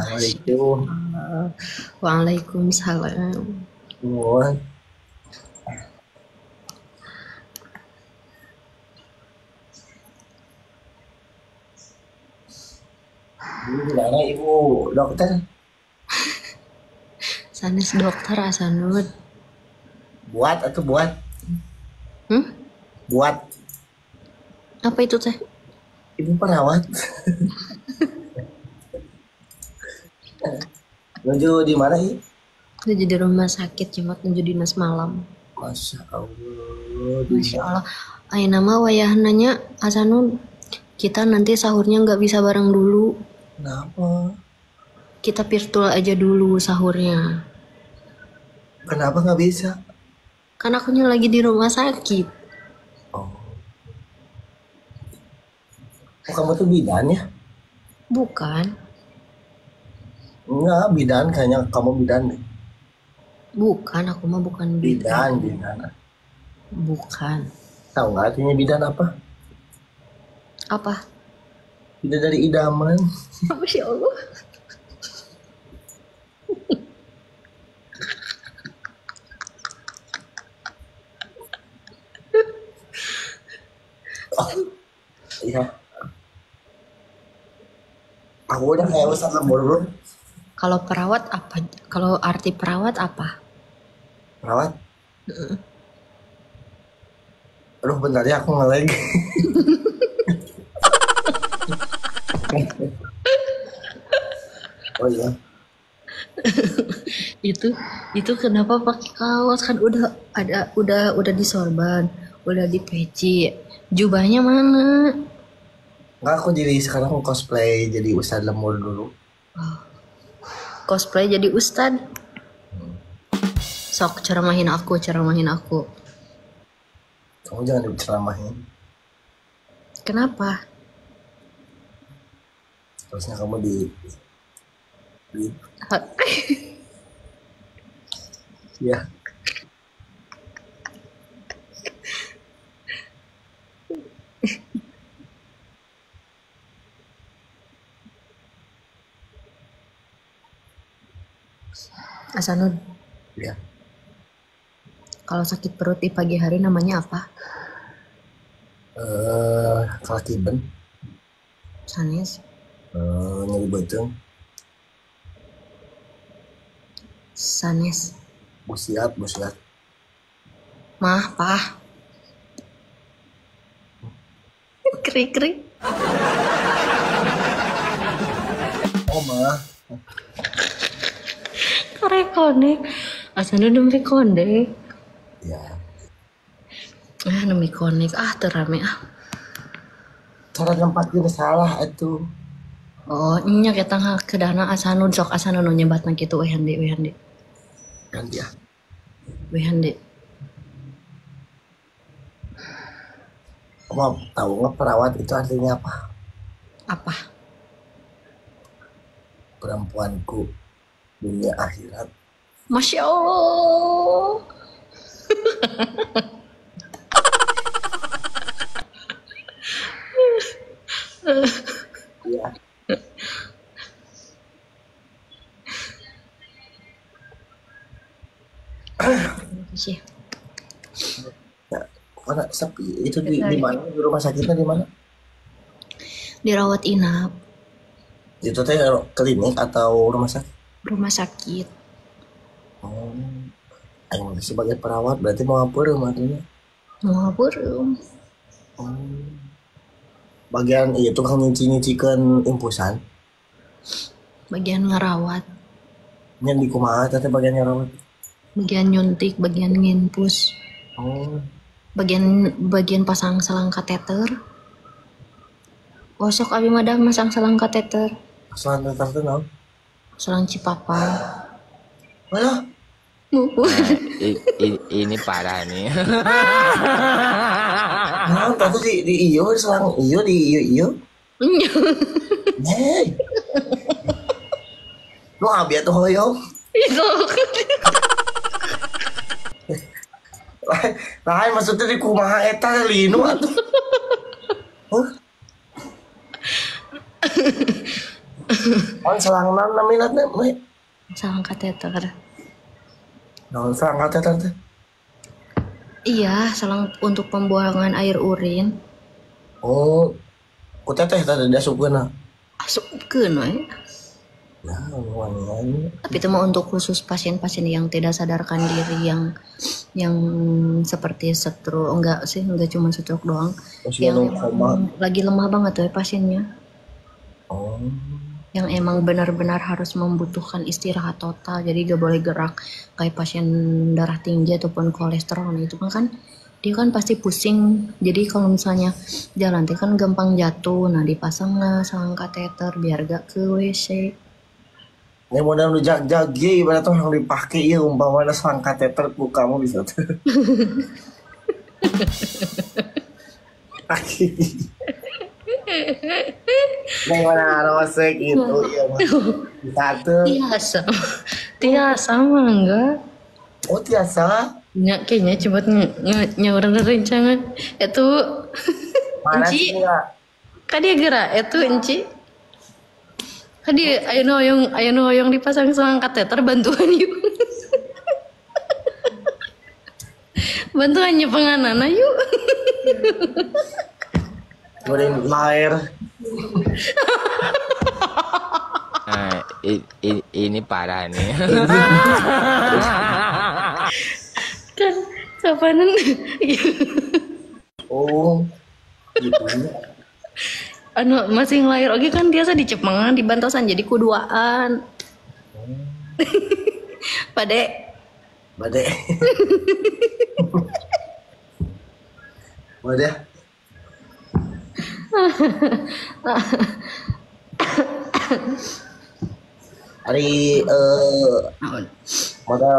Assalamualaikum. Waalaikumsalam. Nuhun. Ini gimana ibu dokter? Sanes dokter Asanud. Buat atau buat? Hmm? Buat. Apa itu teh? Ibu perawat. Menuju di mana ini? Menuju di rumah sakit, cuma menuju dinas malam. Masya Allah. Masya Allah. Ayo nama wayah nanya Asanud, kita nanti sahurnya nggak bisa bareng dulu. Kenapa? Kita virtual aja dulu sahurnya. Kenapa nggak bisa? Karena akunya lagi di rumah sakit. Oh. Oh, kamu tuh bidan ya? Bukan. Enggak, bidan kayaknya kamu bidan deh. Bukan, aku mah bukan bidan. Bidan, bidan. Bukan. Tahu nggak artinya bidan apa? Apa? Bidan dari idaman. Masya Allah. Oh, iya. Aku udah kayak Ustadz Lembur, bro. Kalau perawat apa? Kalau arti perawat apa? Perawat? Aduh, bentar ya aku nge-lag. Oh iya. Itu kenapa pakai kaos? Kan udah ada, udah disorban, udah dipeci. Jubahnya mana? Enggak, aku jadi sekarang cosplay jadi Ustadz Lemur dulu. Oh. Cosplay jadi Ustadz? Sok ceramahin aku, ceramahin aku. Kamu jangan diceramahin. Kenapa? Terusnya kamu di Ya. Asanud. Ya. Kalau sakit perut di pagi hari namanya apa? Kelakiban. Sanes. Nyeri beuteung. Sanes. Busiat, busiat. Mah, pah. Krik krik. Oh mah. Rekonek. Asana nembe kondek. Ya. Ah, nembe konek. Ah, terame ah. Cara nempatkeun salah atuh. Oh, nya kita kedana Asanud sok Asanud nu nyebatna kitu weh hande weh hande. Ganti ah. Weh hande. Kamu tahu nggak perawat itu artinya apa? Apa? Perempuanku dunia akhirat. Masya Allah. Iya. Ya, karena sepi. Itu di mana? Di rumah sakitnya di mana? Dirawat inap. Itu teh klinik atau rumah sakit? Rumah sakit. Oh, aing sebagai perawat berarti mau ngapeureum artinya? Mau ngapeureum. Oh. Bagian itu tukang nyuci-nyucikeun infusan. Bagian ngerawat. Nya di kumaha teh bagian ngerawat? Bagian nyuntik, bagian nginfus. Oh. Bagian pasang selang kateter. Osok abi mah dah masang selang kateter. Selang kateter teh naon? Selang Cipapang. Mana? Nah, ini parah nih. Nah, tadi di iyo selang iyo di iyo iyo. Hei. Lu abi atuh hoyong. Itu. Lain maksudnya di kumaha eta linu atuh. Huh? On selang naon namina teh? Selang kateter. Naon selang kateter teh? Iya, selang untuk pembuangan air urin. Oh, ku teteh tadi diasupkeun. Asupkeun we. Nah, wani. Tapi itu mah untuk khusus pasien-pasien yang tidak sadarkan diri, yang seperti stroke, enggak sih, enggak cuma stroke doang. Oh, yang koma. Lagi lemah banget tuh ya pasiennya. Oh. Yang emang benar-benar harus membutuhkan istirahat total, jadi gak boleh gerak, kayak pasien darah tinggi ataupun kolesterol. Nah, itu kan dia kan pasti pusing, jadi kalau misalnya jalan teh kan gampang jatuh. Nah, dipasang lah selang kateter biar gak ke WC. Ini modal nu jag-jag ibarat tuh yang dipakai ya umpamanya selang kateter ku kamu bisa tuh. Nah, mana rose gitu ya mah. Satu. Tiasa. Tiasa mah enggak. Oh, tiasa. Ya, kayaknya coba nyauran rencangan. Itu Enci. Kan dia gerak itu Enci. Kan dia ayo noyong dipasang selang kateter bantuan yuk. Bantuannya penganana yuk. Goreng lahir. Nah, ini parah nih. Kan kapanan. Oh, gitu. Anu masih ngelahir oke kan biasa dicepengan di bantosan jadi kuduaan. Pade. Pade. Pade. Ari maka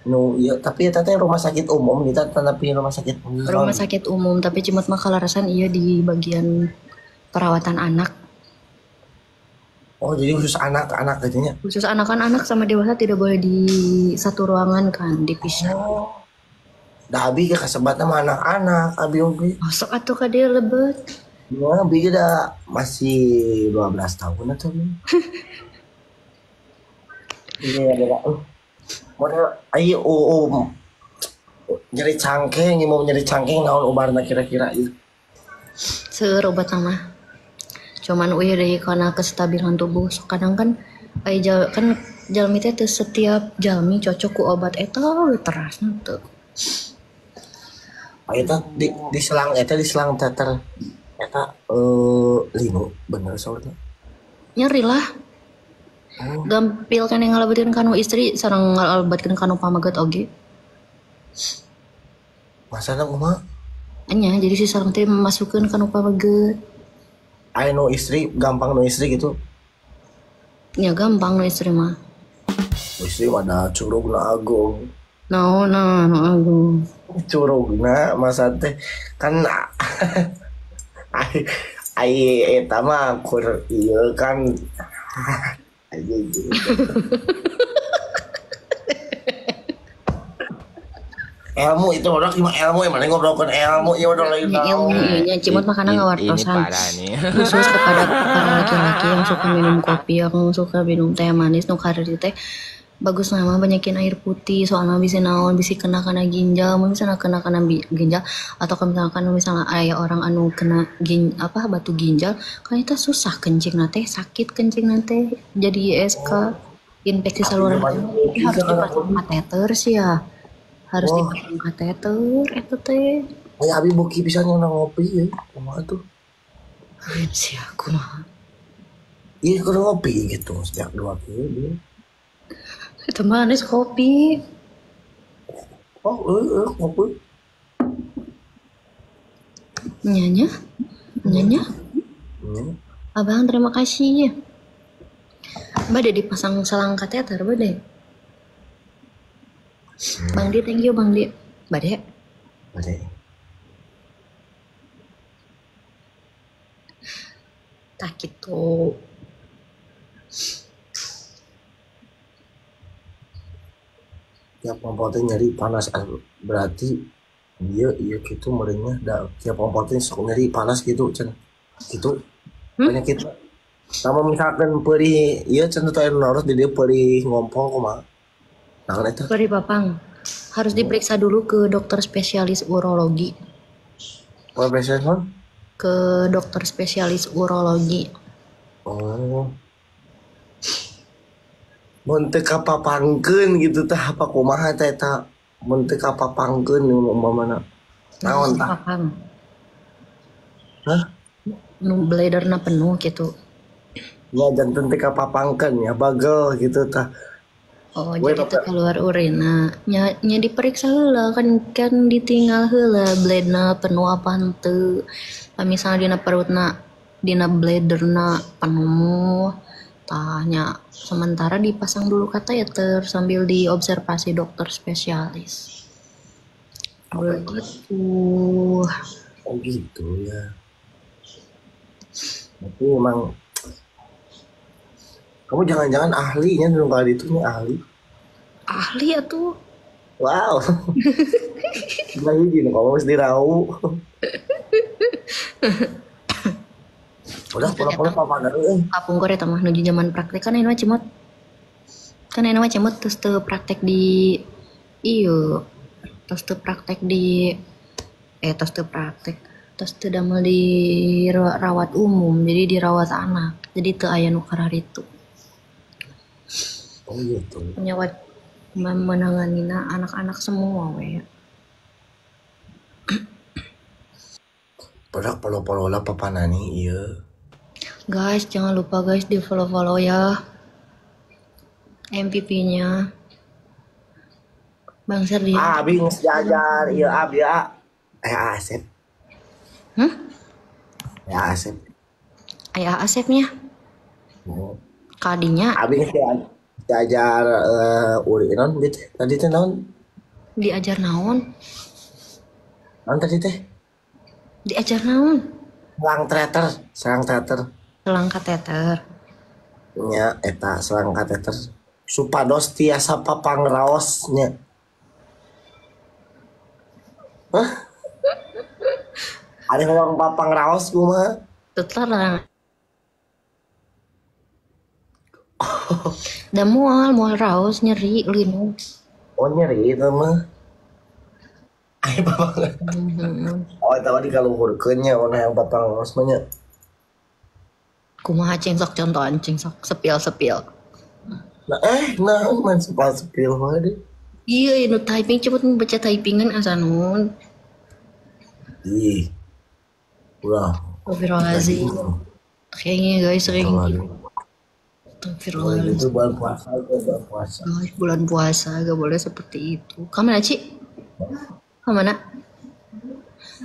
nu iya tapi eta teh rumah sakit umum kita tapi rumah sakit umum. Rumah sakit umum tapi cuma mah kalarasan iya di bagian perawatan anak. Oh, jadi khusus anak-anak katanya. Khusus anak kan, anak sama dewasa tidak boleh di satu ruangan kan, dipisah. Oh. Dah abi ke kasebatna mah anak-anak abi oge. Masuk atuh ka dieu lebet. Ya, abi da masih 12 tahun atau. Iya, beda. Model ayo nyeri cangkeng, mau nyeri cangkeng naon ubarna kira-kira ieu. Seueur obat mah. Cuman uya deui kana kestabilan tubuh. So, kadang kan aya kan jalmi teh teu setiap jalmi cocok ku obat eta we terasna teu. Eta di selang eta di selang teter eta linu bener saurna. Nyeri lah. Oh. Gampil kan yang ngalebatkeun kanu istri sareng ngalebatkeun kanu pamaget oge. Masana kumaha? Nya jadi si sareng teh masukkeun kanu pameget. Aya nu istri gampang nu istri gitu. Ya gampang nu istri mah. Istri mah da curugna agung. Naon nah, nu agung. Curugna masa teh kan ai eta mah kur ieu kan ilmu itu orang cuma ilmu yang mana ngobrolkan ilmu ya udah lagi ilmu nya cuma makanan ngawartosan khusus kepada para laki-laki yang suka minum kopi, yang suka minum teh manis nu kareri teh bagus nama banyakin air putih soalnya bisa naon bisa kena kena ginjal, misalnya kena kena ginjal atau misalkan misalnya aya orang anu kena apa batu ginjal kan itu susah kencing nate sakit kencing nate jadi ISK infeksi saluran kemih harus dipasang kateter sih ya. Harus dipasang kateter eta teh. Aya abi buki pisan yang ngopi ya, kumaha tuh? Si aku mah. Iya kudu ngopi gitu sejak 2 kilo dia. Itu manis kopi. Oh, kopi. Nyanya? Nyanya? Abang terima kasih. Bade dipasang selang kateter bade. Bang Di, thank you Bang Di. Bade. Bade. Tak gitu. Tiap ngompotin nyeri panas berarti dia iya gitu merenya da tiap ngompotin sok nyeri panas gitu cen gitu. Penyakit. Sama misalkan perih ieu cenah teh anu di dieu perih ngompol kumaha? Naon eta? Perih papang. Harus diperiksa dulu ke dokter spesialis urologi. Profesor? Ke dokter spesialis urologi. Oh. Mun teu kapapangkeun gitu tah apa kumaha teh eta? Mun teu kapapangkeun umpamana. Naon tah? Papang. Hah? Nu bladerna penuh gitu. Ya janten teu kapapangkeun ya bagel gitu tah. Oh, jadi teu keluar urina. Nya nya diperiksa heula kan ditinggal heula bladena penuh apa henteu. Misalnya dina perutna dina bladerna penuh tah nya sementara dipasang dulu kateter sambil diobservasi dokter spesialis. Begitu. Oh gitu ya. Tapi emang kamu jangan-jangan ahlinya dulu kali itu nih ahli. Ahli atuh. Wow. Lagi gini kamu mesti dirau. Udah pulang-pulang papa euy. Kapungkur eta mah nuju zaman praktek kan anu cemot. Kan anu cemot terus teu praktek di ieu. Terus teu praktek di terus teu praktek. Terus teu damel di rawat umum, jadi dirawat anak. Jadi teu aya nu kararitu. Oh gitu. Penyawat menanganina anak-anak semua we. Produk polo-polo lah papa nani iya. Guys, jangan lupa guys di follow-follow ya MVP-nya. Bang Serdi. Abi geus diajar ieu abi a. Asep. Hmm? Ya Asep. Aya Asepnya. Oh. Kadinya. Abi geus diajar uri naon gitu. Tadi teh naon? Diajar naon? Naon tadi teh? Diajar naon? Selang teter, selang teter. Selang kateter. Nya eta selang kateter. Supados tiasa papangraos nya. Hah? Ada ngomong papangraos kumaha? Terang. Da moal raos nyeri linu. Oh nyeri itu mah. Ai papang. Oh eta mah dikaluhurkeun nya mun hayang papangraos mah nya. Kumaha cing sok contohan cing sok sepil-sepil. Nah, nah main sepil-sepil mah deh. Iya, nu typing cepet baca typingan asa nun. Ih. Ulah. Astagfirullahaladzim. Kayaknya guys sering. Astagfirullahaladzim. Itu bulan puasa, bulan puasa. Guys, bulan puasa gak boleh seperti itu. Kamana, Ci? Kamana?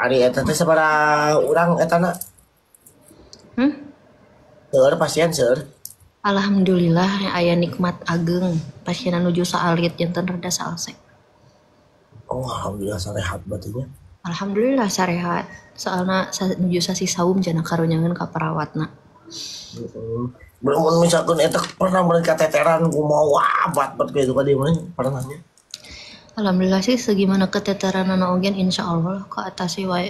Ari eta teh sabaraha urang eta na? Hmm? Seueur pasien seueur. Alhamdulillah aya nikmat ageng pasien nuju saalit janten rada salse. Oh, alhamdulillah sarehat berarti nya. Alhamdulillah sarehat. Soalna nuju sasi saum jana karunyangan ka perawatna. Belum misalkan eta pernah mereka teteran kumaha wah bat-bat kitu ka dieu mah pernah nya. Alhamdulillah sih segimana keteteran ogen insyaallah ka atasi wae.